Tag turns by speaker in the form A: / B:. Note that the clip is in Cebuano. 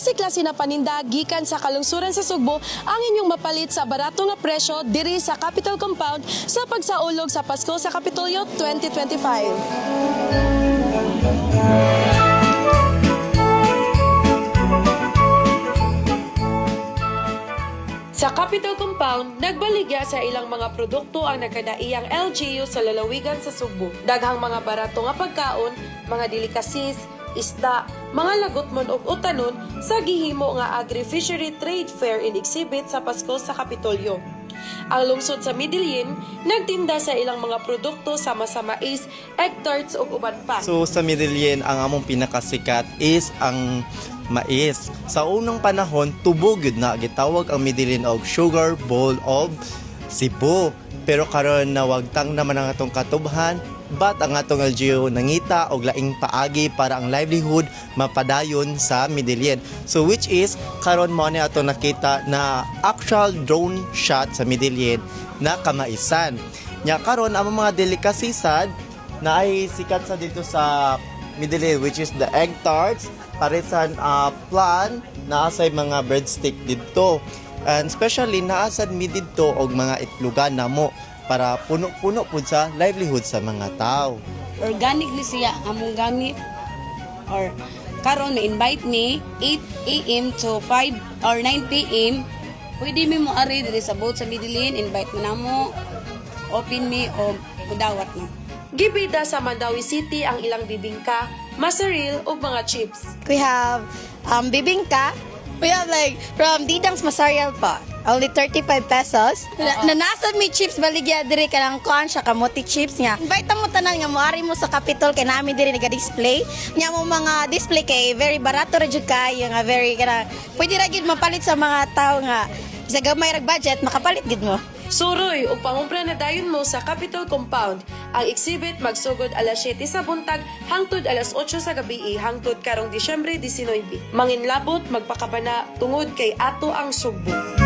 A: Klase-klase na paninda gikan sa kalungsuran sa Sugbo ang inyong mapalit sa barato nga presyo diri sa Capitol Compound sa pagsaulog sa Pasko sa Kapitolyo 2025. Sa Capitol Compound, nagbaligya sa ilang mga produkto ang nagkadaiyang LGU sa lalawigan sa Sugbo. Daghang mga barato nga pagkaon, mga delicacies, isda, mga lagutmon ug utanon sa gihimo nga Agri-Fishery Trade Fair and Exhibit sa Pasko sa Kapitolyo. Ang lungsod sa Medellin nagtinda sa ilang mga produkto sama sa mais, egg tarts ug uban pa.
B: So sa Medellin, ang among pinakasikat is ang mais. Sa unang panahon, tubog yun na gitawag ang Medellin og sugar bowl of Cebu. Pero karon nawagtang naman ang atong katubhan, but ang atong LGU nangita og laing paagi para ang livelihood mapadayon sa Medellin. So which is karon mo ni ato nakita na actual drone shot sa Medellin na kamaisan. Nya karon ang mga delicacy sad na ay sikat sa dito sa Medellin, which is the egg tarts, paresan plan naa say mga breadstick didto. And especially naa sad mi didto og mga itlogan namo para puno-puno pud sa livelihood sa mga tao.
C: Organic ni siya among gamit or karon ma-invite ni 8 a.m. to 5 or 9 p.m. Pwede mi mo ari diri sa boat sa Medellin, invite mo namo, open mi og mudawat mo.
A: Gibida sa Mandaue City ang ilang bibingka, masaril ug mga chips.
D: We have bibingka. We have like from Didang's Masarial pa. Only 35 pesos. Na nasa mi chips baligya diri kanang kuan siya kamote chips nga. Invite mo tanan nga moari mo sa Capitol kay nami diri naga-display. Nya mo mga display kay very barato ra jud kayo nga very kana pwede ra gyud mapalit sa mga tao nga sa gamay rag budget makapalit gid mo.
A: Suroy ug pangumpra na dayon mo sa Capitol Compound. Ang exhibit magsugod alas 7 sa buntag hangtod alas 8 sa gabi hangtod karong Disyembre 19. Manginlabot magpakabana tungod kay ato ang Sugbo.